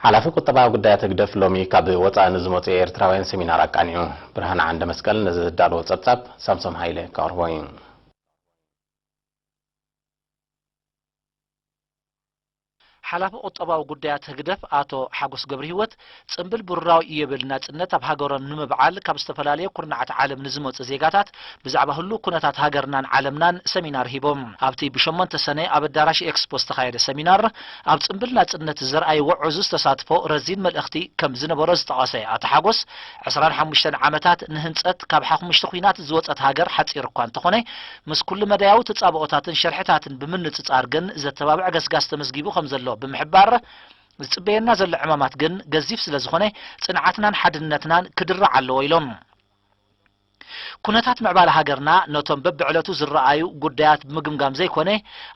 ሓላፊ ቁጠባዊ ጉዳያት ህግደፍ ሎሚ ካብ ወጻኢ ንዝመጹ ኤርትራውያን ሰሚናር ኣቃኒዑ። ብርሃነ ዓንደ መስቀል ነዚ ዝዳለዎ ጸብጻብ ሳምሶም ሃይለ ከቕርቦ እዩ። ሓላፊ ቁጠባዊ ጉዳያት ህግደፍ ኣቶ ሓጎስ ገብረሂወት፣ ጽምብል ብሩራዊ ኢዮቤል ናጽነት ኣብ ሃገሮም ንምብዓል ካብ ዝተፈላለየ ኩርናዓት ዓለም ንዝመጹ ዜጋታት ብዛዕባ ህሉው ኩነታት ሃገርናን ዓለምናን ሰሚናር ሂቦም። ኣብቲ ብሸሞንተ ሰነ ኣብ ኣዳራሽ ኤክስፖ ዝተኻየደ ሰሚናር፣ ኣብ ጽምብል ናጽነት ዘርኣይዎ ዕዙዝ ተሳትፎ ረዚን መልእኽቲ ከም ዝነበሮ ዝጠቐሰ ኣቶ ሓጎስ፣ ዕስራን ሓሙሽተን ዓመታት ንህንጸት ካብ ሓሙሽተ ኲናት ዝወጸት ሃገር ሓጺር እኳ እንተኾነ፣ ምስ ኩሉ መዳያዊ ተጻብኦታትን ሸርሕታትን ብምንጽጻር ግን ዘተባብዕ ገስጋስ ተመዝጊቡ ከም ዘሎ ብምሕባር፣ ዝጽበየና ዘሎ ዕማማት ግን ገዚፍ ስለ ዝኾነ፣ ጽንዓትናን ሓድነትናን ክድራዕ ኣለዎ ኢሎም። ኩነታት ምዕባለ ሃገርና ነቶም በብዕለቱ ዝረኣዩ ጉዳያት ብምግምጋም ዘይኮነ፣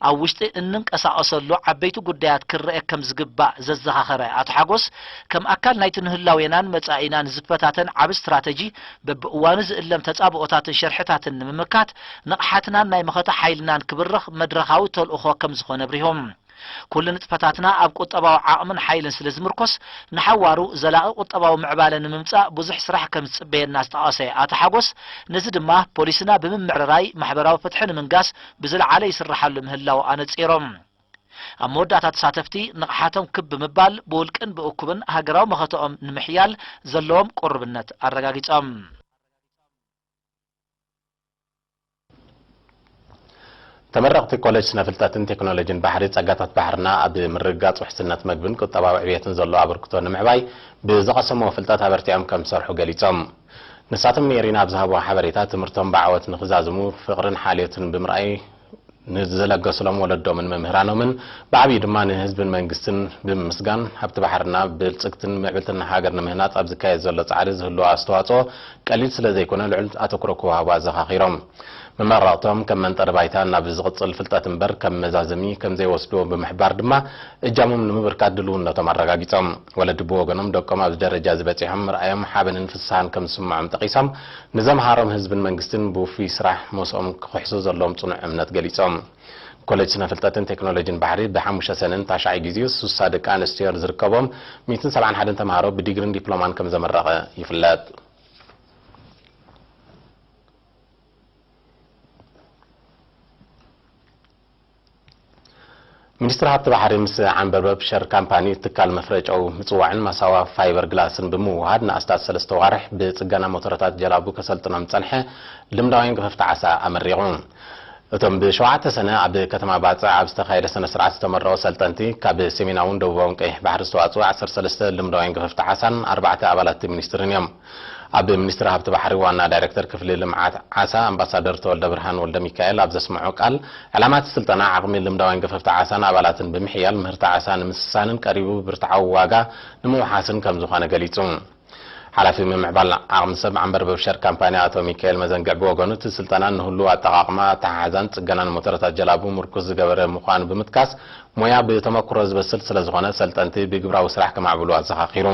ኣብ ውሽጢ እንንቀሳቐሰሉ ዓበይቲ ጉዳያት ክረአ ከም ዝግባእ ዘዘኻኸረ ኣቶ ሓጎስ፣ ከም ኣካል ናይቲ ንህላዌናን መጻኢናን ዝፈታተን ዓቢ ስትራተጂ፣ በብእዋኑ ዝእለም ተጻብኦታትን ሸርሕታትን ንምምካት፣ ንቕሓትናን ናይ መኸተ ሓይልናን ክብርኽ መድረኻዊ ተልእኾ ከም ዝኾነ ኣብሪሆም። ኩሉ ንጥፈታትና ኣብ ቁጠባዊ ዓቕምን ሓይልን ስለ ዝምርኮስ፣ ንሓዋሩ ዘላቒ ቁጠባዊ ምዕባለ ንምምጻእ ብዙሕ ስራሕ ከም ዝጽበየና ዝጠቐሰ ኣቶ ሓጎስ፣ ነዚ ድማ ፖሊስና ብምምዕርራይ ማሕበራዊ ፍትሒ ንምንጋስ ብዝለዓለ ይስርሓሉ ምህላው ኣነጺሮም። ኣብ መወዳእታ ተሳተፍቲ ንቕሓቶም ክብ ብምባል ብውልቅን ብእኩብን ሃገራዊ መኸተኦም ንምሕያል ዘለዎም ቁርብነት ኣረጋጊጾም። ተመረቕቲ ኮሌጅ ስነ ፍልጠትን ቴክኖሎጂን ባሕሪ ጸጋታት ባሕርና ኣብ ምርግጋጽ ውሕስነት መግብን ቁጠባዊ ዕብየትን ዘሎ ኣበርክቶ ንምዕባይ ብዝቐሰምዎ ፍልጠት ኣበርቲዖም ከም ዝሰርሑ ገሊጾም። ንሳቶም ንኤሪና ኣብ ዝሃብዎ ሓበሬታ ትምህርቶም ብዓወት ንኽዛዝሙ ፍቕርን ሓልዮትን ብምርኣይ ንዝለገሱሎም ወለዶምን መምህራኖምን ብዓብዩ ድማ ንህዝብን መንግስትን ብምምስጋን ሃብቲ ባሕርና ብልጽግትን ምዕብልትን ሃገር ንምህናጽ ኣብ ዝካየድ ዘሎ ጻዕሪ ዝህልዎ ኣስተዋጽኦ ቀሊል ስለ ዘይኮነ ልዑል ኣተኩሮ ክወሃቦ ኣዘኻኺሮም። መመረቕቶም ከም መንጠሪ ባይታ ናብ ዝቕጽል ፍልጠት እምበር ከም መዛዘሚ ከም ዘይወስድዎ ብምሕባር ድማ እጃሞም ንምብርካት ድልውነቶም ኣረጋጊጾም። ወለዲ ብወገኖም ደቆም ኣብዚ ደረጃ እዚ በጺሖም ምርኣዮም ሓበንን ፍስሃን ከም ዝስምዖም ጠቒሶም ንዘምሃሮም ህዝብን መንግስትን ብውፉይ ስራሕ ሞስኦም ክኽሕሱ ዘለዎም ጽኑዕ እምነት ገሊጾም። ኮሌጅ ስነ ፍልጠትን ቴክኖሎጂን ባሕሪ ብሓሙሽተ ሰነን ታሽዓይ ግዜኡ ሱሳ ደቂ ኣንስትዮ ዝርከቦም ሚእትን ሰብዓን ሓደን ተምሃሮ ብዲግሪን ዲፕሎማን ከም ዘመረቐ ይፍለጥ። ሚኒስትሪ ሃብቲ ባሕሪ ምስ ዓንበርበብ ሸር ካምፓኒ ትካል መፍረ ጨው ምጽዋዕን ማሳዋ ፋይበር ግላስን ብምውሃድ ንኣስታት ሰለስተ ዋርሕ ብጽገና ሞተረታት ጀላቡ ከሰልጥኖም ዝጸንሐ ልምዳውያን ገፈፍቲ ዓሳ ኣመሪቑ። እቶም ብሸውዓተ ሰነ ኣብ ከተማ ባጽዕ ኣብ ዝተኻየደ ስነ ስርዓት ዝተመረቑ ሰልጠንቲ ካብ ሰሜናውን ደቡባውን ቀይሕ ባሕሪ ዝተዋጽኡ ዓሰርተ ሰለስተ ልምዳውያን ገፈፍቲ ዓሳን ኣርባዕተ ኣባላት እቲ ሚኒስትርን እዮም። ኣብ ሚኒስትሪ ሃብቲ ባሕሪ ዋና ዳይሬክተር ክፍሊ ልምዓት ዓሳ ኣምባሳደር ተወልደ ብርሃን ወልደ ሚካኤል ኣብ ዘስምዖ ቃል፣ ዕላማ እቲ ስልጠና ዓቕሚ ልምዳውያን ገፈፍቲ ዓሳን ኣባላትን ብምሕያል ምህርቲ ዓሳ ንምስሳንን ቀሪቡ ብርትዓዊ ዋጋ ንምውሓስን ከም ዝኾነ ገሊጹ። ሓላፊ ምምዕባል ዓቕሚ ሰብ ዓንበርበብ ሸር ካምፓኒ ኣቶ ሚካኤል መዘንግዕ ብወገኑ፣ እቲ ስልጠና ንህሉው ኣጠቓቕማ፣ ኣተሓሕዛን ጽገናን ሞተረታት ጀላቡ ምርኩስ ዝገበረ ምዃኑ ብምጥቃስ፣ ሞያ ብተመክሮ ዝበስል ስለ ዝኾነ፣ ሰልጠንቲ ብግብራዊ ስራሕ ከማዕብሉ ኣዘኻኺሩ።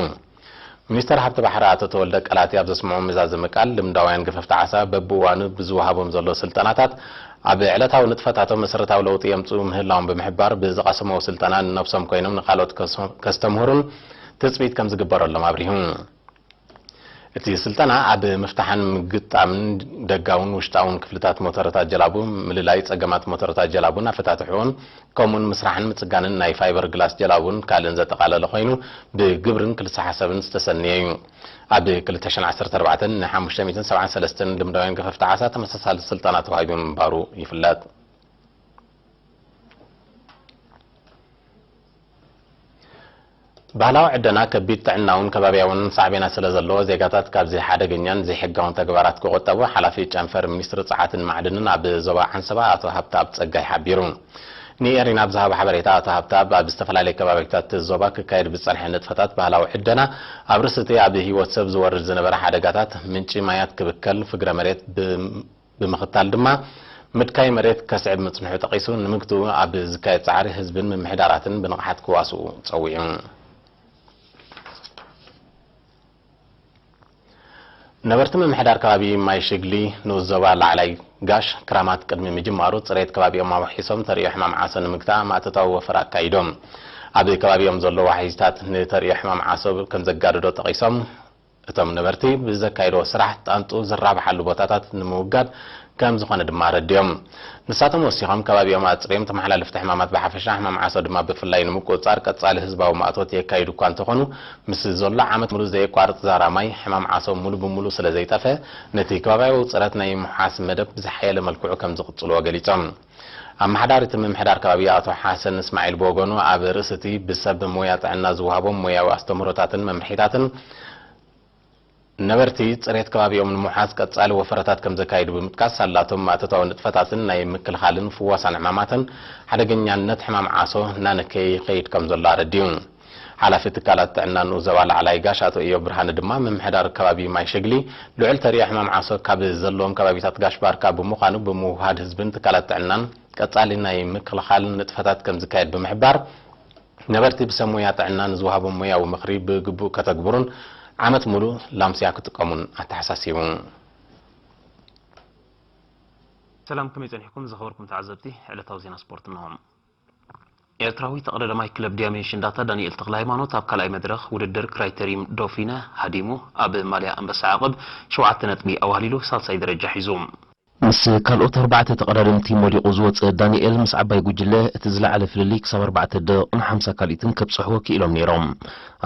ሚኒስተር ሃብቲ ባሕሪ ኣቶ ተወልደ ቀላቲ ኣብ ዘስምዖ መዛዘሚ ቃል፣ ልምዳውያን ገፈፍቲ ዓሳ በብእዋኑ ብዝወሃቦም ዘሎ ስልጠናታት ኣብ ዕለታዊ ንጥፈታቶም መሰረታዊ ለውጢ የምጽኡ ምህላዎም ብምሕባር፣ ብዝቐሰምዎ ስልጠና ንነብሶም ኮይኖም ንኻልኦት ከስ-፣ ከስተምህሩን ትጽቢት ከም ዝግበረሎም ኣብሪሁ። እቲ ስልጠና ኣብ ምፍታሕን ምግጣምን ደጋውን ውሽጣውን ክፍልታት ሞተረታት ጀላቡ፣ ምልላይ ጸገማት ሞተረታት ጀላቡን ኣፈታትሕኡን፣ ከምኡውን ምስራሕን ምጽጋንን ናይ ፋይበር ግላስ ጀላቡን ካልእን ዘጠቓለለ ኮይኑ፣ ብግብርን ክልሰ ሓሳብን ዝተሰነየ እዩ። ኣብ ክልተ ሽሕን ዓሰርተ ኣርባዕተን ንሓሙሽተ ሚእትን ሰብዓን ሰለስተን ልምዳውያን ገፈፍቲ ዓሳ ተመሳሳሊ ስልጠና ተዋሂቡ ምንባሩ ይፍለጥ። ባህላዊ ዕደና ከቢድ ጥዕናውን ከባብያውን ሳዕቤናት ስለ ዘለዎ፣ ዜጋታት ካብዚ ሓደገኛን ዘይሕጋውን ተግባራት ክቑጠቡ ሓላፊ ጨንፈር ሚኒስትሪ ጸዓትን ማዕድንን ኣብ ዞባ ዓንሰባ ኣቶ ሃብተኣብ ጸጋይ ሓቢሩ። ንኤሪና ኣብ ዝሃቦ ሓበሬታ ኣቶ ሃብተኣብ፣ ኣብ ዝተፈላለየ ከባቢታት ዞባ ክካየድ ብዝጸንሐ ንጥፈታት ባህላዊ ዕደና ኣብ ርእሲ እቲ ኣብ ህይወት ሰብ ዝወርድ ዝነበረ ሓደጋታት፣ ምንጪ ማያት ክብከል፣ ፍግረ መሬት ብ-፣ ብምኽታል ድማ ምድካይ መሬት ከስዕብ ምጽንሑ ጠቒሱ፣ ንምግትኡ ኣብ ዝካየድ ጻዕሪ ህዝብን ምምሕዳራትን ብንቕሓት ክዋስኡ ጸዊዑ። ነበርቲ ምምሕዳር ከባቢ ማይ ሽግሊ ንኡስ ዞባ ላዕላይ ጋሽ ክራማት ቅድሚ ምጅማሩ ጽሬት ከባቢኦም ኣውሒሶም ተርእዮ ሕማም ዓሶ ንምግታእ ማእቶታዊ ወፈራ ኣካይዶም። ኣብ ከባቢኦም ዘሎ ዋሕዚታት ንተርእዮ ሕማም ዓሶ ከም ዘጋድዶ ጠቒሶም፣ እቶም ነበርቲ ብዘካየድዎ ስራሕ ጣንጡ ዝራብሓሉ ቦታታት ንምውጋድ ከም ዝኾነ ድማ ኣረዲኦም። ንሳቶም ወሲኾም፣ ከባቢኦም ኣጽርዮም ተመሓላለፍቲ ሕማማት ብሓፈሻ፣ ሕማም ዓሶ ድማ ብፍላይ ንምቁጽጻር ቀጻሊ ህዝባዊ ማእቶት የካይዱ እኳ እንተኾኑ፣ ምስ ዘሎ ዓመት ሙሉ ዘየቋርጽ ዛራ ማይ፣ ሕማም ዓሶ ሙሉ ብሙሉ ስለ ዘይጠፍአ፣ ነቲ ከባቢያዊ ውጥረት ናይ ምውሓስ መደብ ብዝሓየለ መልክዑ ከም ዝቕጽልዎ ገሊጾም። ኣመሓዳሪ እቲ ምምሕዳር ከባቢ ኣቶ ሓሰን እስማዒል ብወገኑ፣ ኣብ ርእሲ እቲ ብሰብ ሞያ ጥዕና ዝወሃቦም ሞያዊ ኣስተምህሮታትን መምርሒታትን፣ ነበርቲ ጽሬት ከባቢኦም ንምውሓስ ቀጻሊ ወፈራታት ከም ዘካይዱ ብምጥቃስ፣ ሳላቶም ማእቶታዊ ንጥፈታትን ናይ ምክልኻልን ፍዋሳን ዕማማትን ሓደገኛነት ሕማም ዓሶ እናነከየ ይኸይድ ከም ዘሎ ኣረዲኡ። ሓላፊ ትካላት ጥዕና ንኡስ ዞባ ላዕላይ ጋሽ ኣቶ ኢዮብ ብርሃነ ድማ፣ ምምሕዳር ከባቢ ማይ ሸግሊ ልዑል ተርእዮ ሕማም ዓሶ ካብ ዘለዎም ከባቢታት ጋሽ ባርካ ብምዃኑ፣ ብምውህሃድ ህዝብን ትካላት ጥዕናን ቀጻሊ ናይ ምክልኻል ንጥፈታት ከም ዝካየድ ብምሕባር፣ ነበርቲ ብሰብ ሞያ ጥዕና ንዝወሃቦም ሞያዊ ምኽሪ ብግቡእ ከተግብሩን ዓመት ሙሉ ላምስያ ክጥቀሙን ኣተሓሳሲቡ። ሰላም፣ ከመይ ጸኒሕኩም ዝኸበርኩም ተዓዘብቲ? ዕለታዊ ዜና ስፖርት እንሆ። ኤርትራዊ ተቐዳዳማይ ክለብ ዲያሜንሽን ዳታ ዳንኤል ተኽለ ሃይማኖት ኣብ ካልኣይ መድረኽ ውድድር ክራይተሪም ዶፊነ ሃዲሙ ኣብ ማልያ ኣንበሳ ዓቐብ ሸውዓተ ነጥቢ ኣዋህሊሉ ሳልሳይ ደረጃ ሒዙ። ምስ ካልኦት ኣርባዕተ ተቐዳደምቲ ሞሊቑ ዝወጸ ዳንኤል፣ ምስ ዓባይ ጉጅለ እቲ ዝለዓለ ፍልልይ ክሳብ ኣርባዕተ ደቂቕን ሓምሳ ካልኢትን ከብጽሕዎ ክኢሎም ነይሮም።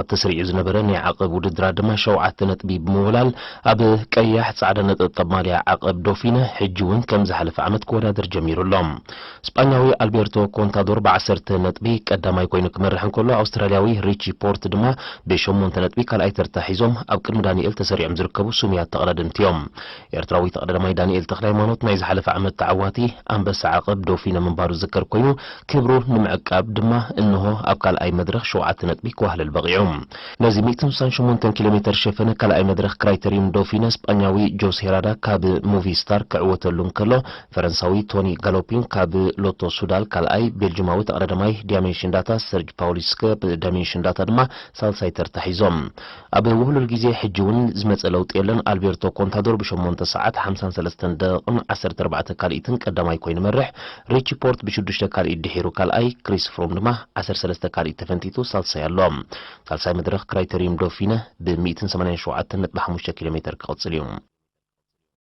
ኣብ ተሰሪዑ ዝነበረ ናይ ዓቐብ ውድድራት ድማ ሸውዓተ ነጥቢ ብምውላል፣ ኣብ ቀያሕ ጻዕዳ ነጠብጣብ ማልያ ዓቐብ ዶፊነ፣ ሕጂ እውን ከም ዝሓለፈ ዓመት ክወዳደር ጀሚሩ ኣሎ። ስጳኛዊ ኣልቤርቶ ኮንታዶር ብዓሰርተ ነጥቢ ቀዳማይ ኮይኑ ክመርሕ እንከሎ፣ ኣውስትራልያዊ ሪቺ ፖርት ድማ ብሸሞንተ ነጥቢ ካልኣይ ተርታ ሒዞም ኣብ ቅድሚ ዳንኤል ተሰሪዖም ዝርከቡ ስሙያት ተቐዳደምቲ እዮም። ኤርትራዊ ተቐዳዳማይ ዳንኤል ተኽለሃይማኖት ናይ ዝሓለፈ ዓመት ተዓዋቲ ኣንበሳ ዓቐብ ዶፊነ ምንባሩ ዝዝከር ኮይኑ፣ ክብሩ ንምዕቃብ ድማ እንሆ ኣብ ካልኣይ መድረኽ ሸውዓተ ነጥቢ ክዋህለል በቒዑ። ነዚ ሚእትን ስሳን ሸሞንተን ኪሎ ሜተር ሸፈነ ካልኣይ መድረኽ ክራይተሪዩም ዶፊነ፣ ስጳኛዊ ጆስ ሄራዳ ካብ ሙቪስታር ክዕወተሉ እንከሎ፣ ፈረንሳዊ ቶኒ ጋሎፒን ካብ ሎቶ ሱዳል ካልኣይ፣ ቤልጅማዊ ተቐዳዳማይ ዲያሜንሽን ዳታ ሰርጅ ፓውሊስ ካብ ዳሜንሽን ዳታ ድማ ሳልሳይ ተርታ ሒዞም። ኣብ ውህሉል ግዜ ሕጂ እውን ዝመጸ ለውጢ የለን። ኣልቤርቶ ኮንታዶር ብሸሞንተ ሰዓት ሓምሳን ሰለስተን ደቂቕን ዓሰርተ ኣርባዕተ ካልኢትን ቀዳማይ ኮይኑ ይመርሕ። ሪቺ ፖርት ብሽዱሽተ ካልኢት ድሒሩ ካልኣይ፣ ክሪስ ፍሮም ድማ ዓሰርተ ሰለስተ ካልኢት ተፈንቲቱ ሳልሳይ ኣሎ። ሳልሳይ መድረኽ ክራይተሪዩም ዶፊነ ብ ሚእትን ሰማንያን ሸውዓተን ነጥቢ ሓሙሽተ ኪሎ ሜተር ክቕጽል እዩ።